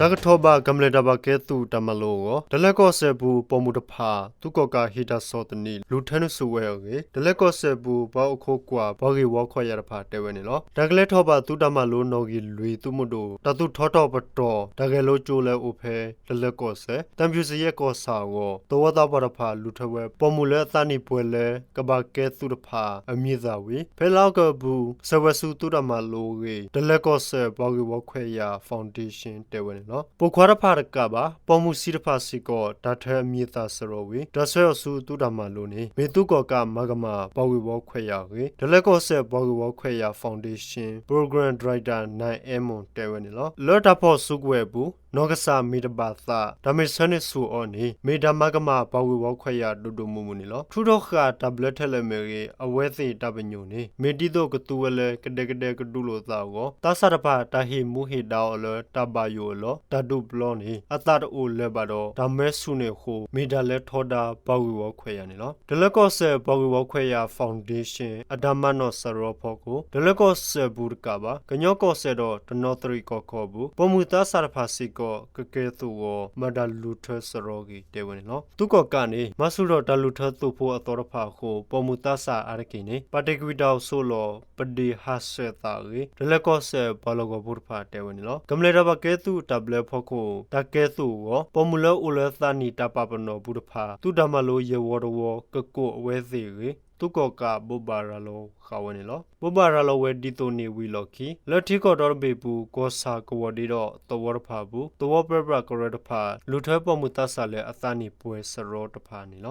တၢ်ကထီၣ်ဘၣ်ကမျၢၢ်တၢ်ဘၣ်ကဲသုးတၢ်မၤလိအဂီၢ် တလၢကီၢ်စဲၣ်ပူၤ ပိာ်မုၣ်တဖၣ် သုးကီၣ်ကးဟ့ၣ်တၢ်ဆီၣ်သနံး လူၤထၢနုာ်ဆူၣ်ဝဲအဂ့ၢ် တလၢကီၢ်စဲၣ်ပူၤ ပှၤအိၣ်ခိးကွၢ်ပှၤဂ့ၢ်ဝီခွဲးယာ်တဖၣ်တဲဝဲန့ၣ်လီၤ. တၢ်ကလဲၤထီၣ်ဘၣ်သုးတၢ်မၤလိနီၣ်ဂံၢ်လွံၢ်သုးမုၢ်ဒိၣ် တၢ်သူၣ်ထီၣ်ထီၣ်ပတီၢ် တၢ်ဂဲၤလိကၠိလၢအိၣ်ဖဲ တလၢကီၢ်စဲၣ် တၢ်မၠူးစယဲၣ်ကီၢ်ဆၣ်အဂီၢ် သဝီသးပှၢ်တဖၣ်လူၤထၢဝဲ ပိာ်မုၣ်လၢအသးနံၣ်ပှဲၤလၢ ကဘၣ်ကဲသုးတဖၣ်အမံၤအသၣ်ဝံၤ ဖဲလါအီကူးအပူၤ ဆှၢဝဲဆူသုးတၢ်မၤလိအဂ့ၢ် တလၢကီၢ်စဲၣ်ပှၤဂ့ၢ်ဝီခွဲးယာ် Foundation တဲဝဲန့ၣ်လီၤ. ပိာ်ခွါတဖၣ်တကးဘၣ် ပိာ်မုၣ်ဆံးတဖၣ်စ့ၢ်ကီး တၢ်ထၢအမံၤအသၣ်စရီဝံၤ တၢ်ဆှၢအီၤဆူသုးတၢ်မၤလိန့ၣ် မ့ၢ်သုးကီၣ်ကးမၤကမၣ်ပှၤဂ့ၢ်ဝီခွဲးယာ်အဂ့ၢ် တလၢကီၢ်စဲၣ်ပှၤဂ့ၢ်ဝီခွဲးယာ် Foundation Program Director နဲၣ်အဲမူၣ်တဲဝဲန့ၣ်လီၤ. လၢတၢ်ဖီၣ်စုကဝဲၤအပူၤ နီၢ်ကစၢ်မ့ၢ်တဘၣ်သး တၢ်မ့ၢ်ဆှၢန့ၢ်ဆူၣ်အီၤန့ၣ် မ့ၢ်တၢ်မၤကမၣ်ပှၤဂ့ၢ်ဝီခွဲးယာ်ဒိၣ်ဒိၣ်မုၢ်မုၢ်န့ၣ်လီၤ. ထုးထီၣ်ဃာ်တၢ်ဘျၢထဲလဲၣ်မ့ၢ်ဂ့ၤ အဝဲသ့ၣ်တၢ်ပညိၣ်န့ၣ် မ့ၢ်ဒ်သိးကသူဝဲလၢကဒဲကဒဲကဒုးလိာ်သးအဂီၢ် သးစၢ်တဖၣ် တၢ်ဟ့ၣ်မူဟ့ၣ်ဒါအီၤလၢတၢ်ဘၣ်ယိၣ်အလီၢ် တၢ်ဒုးပျီန့ၣ် အသးတအိၣ်လၢၤဘၣ်ဒီး တၢ်မၢဆူၣ်န့ၣ်အဃိ မ့ၢ်တၢ်လဲၤထီဒါပှၤဂ့ၢ်ဝီခွဲးယာ်န့ၣ်လီၤ. တလၢကီၢ်စဲၣ်ပှၤဂ့ၢ်ဝီခွဲးယာ် Foundation အတၢ်မၤနီၣ်စရီဖီခိၣ် တလၢကီၢ်စဲၣ်ပူၤတကးဘၣ် ကညီကီၢ်စဲၣ်ဒီးတနီသရံၣ်ကီၢ်ခီအပူၤ ပိာ်မုၣ်သးစၢ်တဖၣ်စ့ၢ်ကီး ကကဲသုးအဂီၢ် မၤတၢ်လူၤထၢစရီဂ့ၤတဲဝဲန့ၣ်လီၤ. သုးကီၣ်ကးန့ၣ် မၤဆူၣ်ထီၣ်တၢ်လူၤထၢသုးဖိအသီတဖၣ်အဃိ ပိာ်မုၣ်သးစၢ်အါတက့ၢ်န့ၣ် ပာ်တ့ၢ်ကွံာ်တၢ်အိၣ်ဆိးလီၤ ပဒ့ၣ်ဟးဆှဲးသးအဂ့ၢ် တလၢကီၢ်စဲၣ်ပှၤလီၢ်ကဝီၤဖိတဖၣ်တဲဝဲန့ၣ်လီၤ. ကမျၢၢ်တၢ်ဘၣ်ကဲသုးတၢ်ဘျၢဖီခိၣ် တၢ်ကဲသုးအဂီၢ် ပိာ်မုၣ်လၢအိၣ်လၢသးနံၣ်တၢ်ပာ်ပနီၣ်ပူၤတဖၣ် သုးတၢ်မၤလိယဲၢ်ဝီတဝီ ကကိးအဝဲသ့ၣ်အဂ့ၢ် သုးကီၣ်ကးဘိးဘၣ်ရၤလီၤဃာ်ဝဲန့ၣ်လီၤ. ဘိးဘၣ်ရၤလီၤဝဲဒ်သိးန့ၣ်ဝံၤအလီၢ်ခံ လၢထံကီၢ်ဒီတဘ့ၣ်အပူၤ ကီၢ်ဆၣ်ကဝီၤဒ့ဒီးသဝီတဖၣ်အပူၤ သဝီပၢပြးကရၢတဖၣ် လူၤထၢပိာ်မုၣ်သးစၢ်လၢအသးနံၣ်ပှဲၤစရီတဖၣ်န့ၣ်လီၤ.